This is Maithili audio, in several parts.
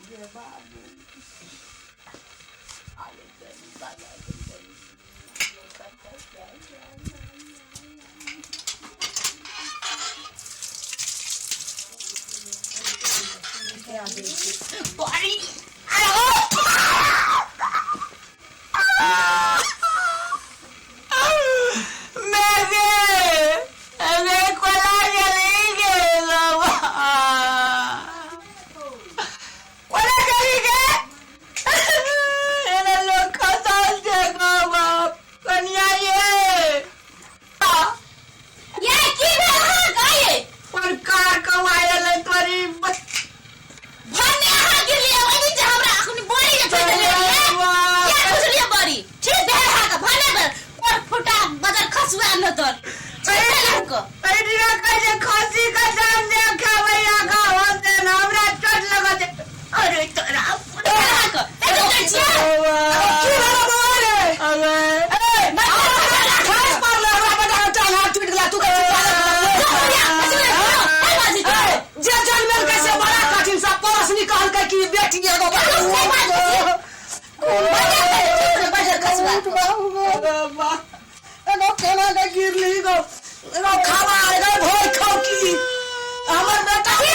गे बाबू। बड़ी ये की भेल अहाँ के ये? भने अहाँ गिरलियै ओहि दिन जे हमरा अखनी बड़ी जे छोड़ि देने रहियै, किया खुसलियै बड़ी? ठीक भेल अहाँके भने भेल। कोर फुटा बजर खसुआ न तर। ठीक भेल अहाँके। अरे तोरा भेल अहाँके। देखै जाइ छियै? की भेलो बौआ रे? ए, खसि पड़लै हमरा बेटा के टांग हाथ टूटि गेलै, तू कहै छी भैया, खसुआ, हे बाजी। ए, जे जन्मेलकै से बड़ा कठिन सँ पड़ोसनी कहलकै कि बेटी एगो बजर खसुआ। एगो केना के गिरली गो, एगो खावा एगो भोर खाउ की हमर बेटा, ए,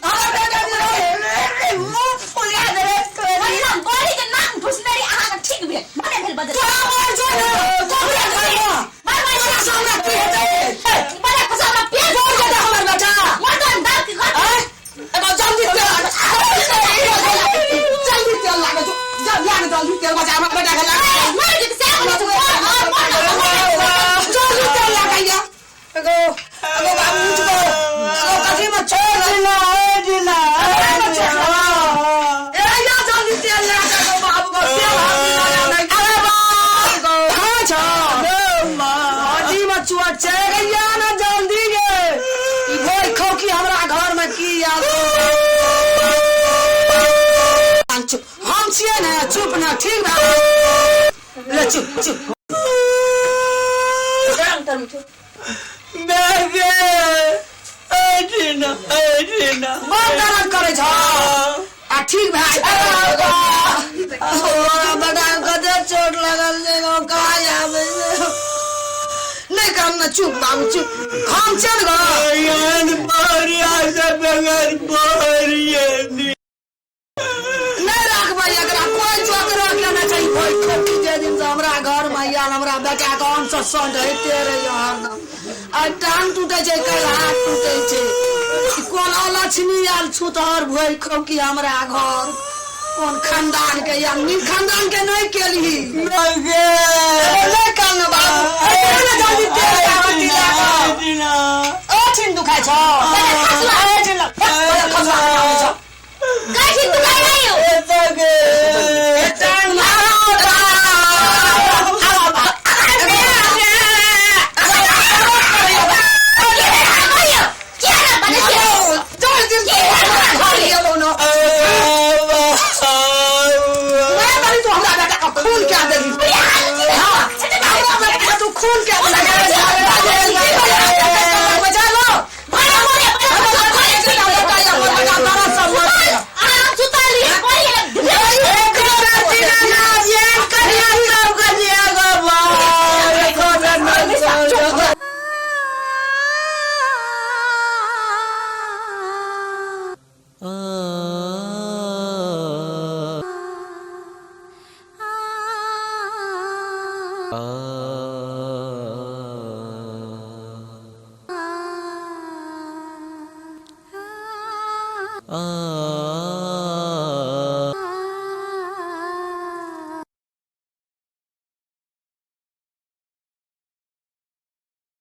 हमर बेटा मुंह फुला देले तोरी। बड़ी के नाक घुसने रही अहाँके ठीक भेल। भने भेल बजर। तोरा मर जो ने तोरा घरमे मार मार तोरा सामने की हेतै? बड़ा खसुआ हमरा पेट बोल बेटा हमर बेटा। मर्दन दाल के घर। ए, एगो जल्दी तेल लागे, जल्दी तेल लागे, जल्दी लागे, जल्दी तेल बचा हमर बेटा के लागे। मर जेतै से और मर जल्दी तेल लागैया। एगो एगो बाबू उठ गो, एगो कथी में छोड़ जिला जिला ए या जल्दी तेल लागे गो बाबू गो, तेल हम लगा नहीं। अरे बाप गो कहाँ छौ? हड्डी में चोट छै गैया ना जल्दी गे। ई भोर खौकी हमरा घर में की आयल? चुप, हम छियै ने, चुप ना, ठीक भए ले, चुप चुप। बड़ दर्द करै छौ आ ठीक भए जेतौ। बेटा कते चोट लगल छै गो, कहाँ आबै छै? नहि काम ना, चुप बाबू चुप, हम छियै ने गो। नहि राखबै एकरा, कोइ चोट रखले नहि छै। भोर खौकी जे दिन से हमरा घर मे आयल हमरा बेटा के अन्न सन होइते रहैया हरदम। आइ टांग टूटे छै, काल्हि हाथ टूटे छै। ई कोन अलक्षणी आयल छूतहर भोर खौकी हमरा घर? कोन खानदान के या नीक खानदान के नहि केलही? नहि कान बाबू, ए, ने जल्दी तेल कागज लए कऽ। ओ छिन दुखाइ छौ? ए, छिन लग, खसुआ के छौ। गाछी दुखाइ आयो। ए, टांग किया ना बने खून क्या देली? हाँ, हमरा बेटा तू खून क्या देली? बचा लो।